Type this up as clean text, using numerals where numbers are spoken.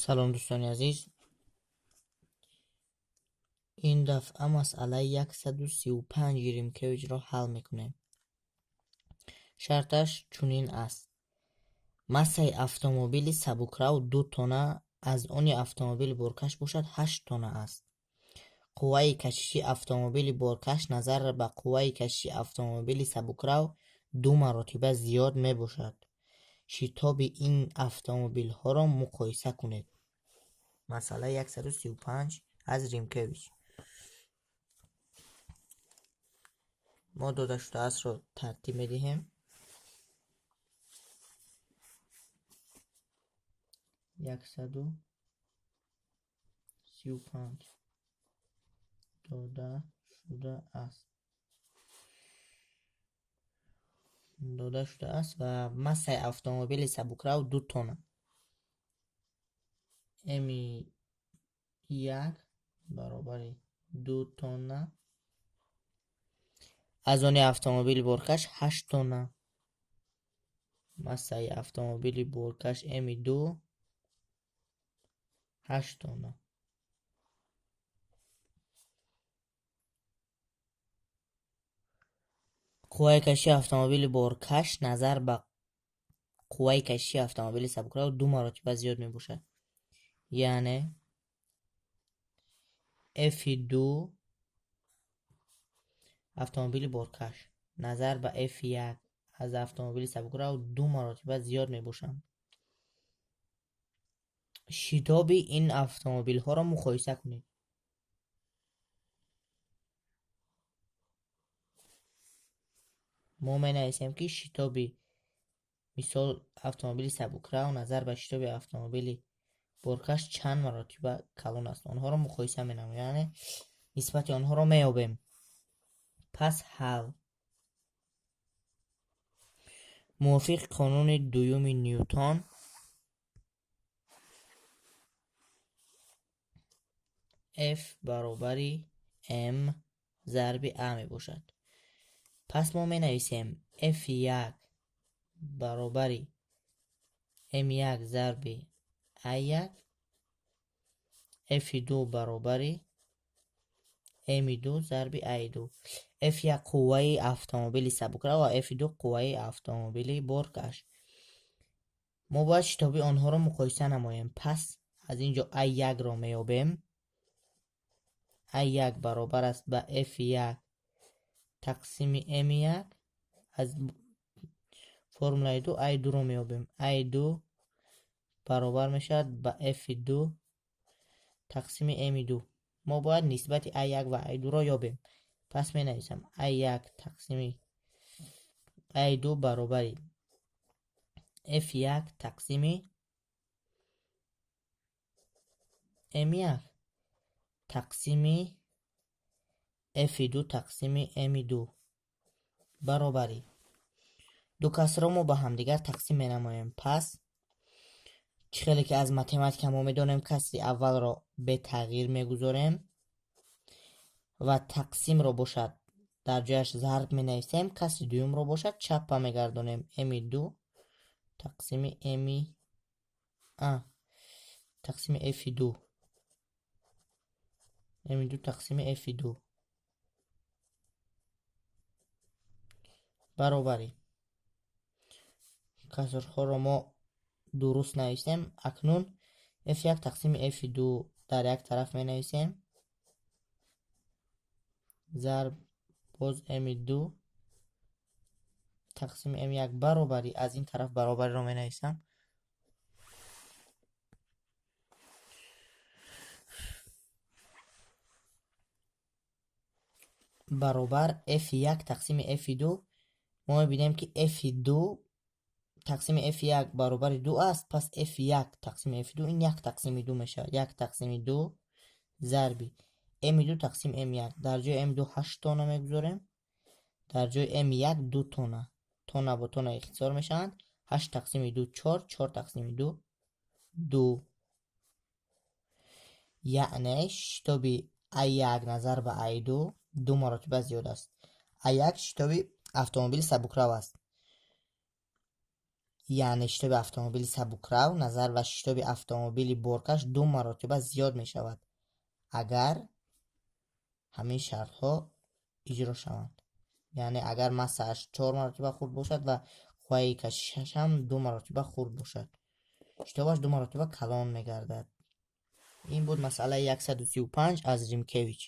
Салом, дӯстони азиз. Ин дафъа масъалаи 135 Римкевичро ҳал мекунем. Шарташ чунин аст: массаи автомобили сабукрав 2 тонна, аз они автомобили боркаш бошад 8 тонна аст. Қувваи кашиши автомобили боркаш назар ба қувваи кашиши автомобили сабукрав 2 маротиба зиёд мебошад. Шитоби ин автомобилҳоро муқоиса кунед. Масъалаи 135 аз Римкевич. Мо дода шудаастро тартиб медиҳем. 135 дода шудааст. Дода шудааст ва массаи автомобили сабукрав 2 тонна. М1 баробари 2 тонна, аз они автомобили боркаш 8 тонна. Массаи автомобили боркаш М2 8 тонна. Қувваи кашиши автомобили боркаш назар ба қувваи кашиши автомобили сабукрав 2 маротиба зиёд мебошад. Яъне F2 автомобили боркаш назар ба F1 аз автомобили сабукрав 2 маротиба зиёд мебошанд. Шитоби ин автомобилҳоро муқоиса кунед. Мо менависем, ки шитоби мисол автомобили сабукрав назар ба шитоби автомобили боркаш чанд маротиба калон аст. Онҳоро муқоиса менамоем, яъне нисбати онҳоро меёбем. Пас ҳал. Мувофиқи қонуни дуюми Нютон F баробари M зарби A мебошад. Пас мо менависем F1 баробари M1 зарби A1, F2 баробари M2 зарби A2. F1 қувваи автомобили сабукрав ва F2 қувваи автомобили боркаш. Мо бояд шитоби онҳоро муқоиса намоем. Пас аз ин ҷо A1-ро меёбем. A1 баробар аст ба F1 тақсими M1. Аз формулаи 2 A2-ро меёбем. A2 баробар мешавад ба F2 тақсими M2. Мо бояд нисбати A1 ва A2-ро ёбем. Пас менависам A1 тақсими A2 баробари F1 тақсими M1 тақсими F2 тақсими M2 баробари ду касрро мо ба ҳамдигар тақсим менамоем. Пас чӣ хеле ки аз математика мо медонем, касри аввалро бетағйир мегузорем ва тақсимро бошад дар ҷояш зарб менависем, касри дуюмро бошад чаппа мегардонем. M2 тақсими M а тақсими F2, M2 тақсими F2 баробари касрҳоро мо дуруст нависем. Акнун F1 тақсими F2 дар як тараф менависем, зарб боз M2 тақсими M1 баробари аз ин тараф баробариро менависам. Баробар F1 тақсими F2. Мо мебинем, ки F2 тақсими F1 баробари 2 аст. Пас F1 тақсими F2 ин 1 тақсими 2 мешавад. 1 тақсими 2 зарби M2 тақсими M1. Дар ҷои M2 8 тонна мегузорем, дар ҷои M1 2 тонна. Тонна бо тонна ихтисор мешаванд. 8 тақсими 2 4, 4 тақсими 2 2. Яъне шитоби A1 назар ба A2 2 маротиба зиёд аст. A1 шитоби автомобили сабукрав аст. Яъне шитоби автомобили сабукрав назар ба шитоби автомобили боркаш ду маротиба зиёд мешавад, агар ҳамин шартҳо иҷро шаванд. Яъне агар массааш чор маротиба хурд бошад ва қувваи кашишаш ҳам ду маротиба хурд бошад, шитобаш ду маротиба калон мегардад. Ин буд масъалаи 135 аз Римкевич.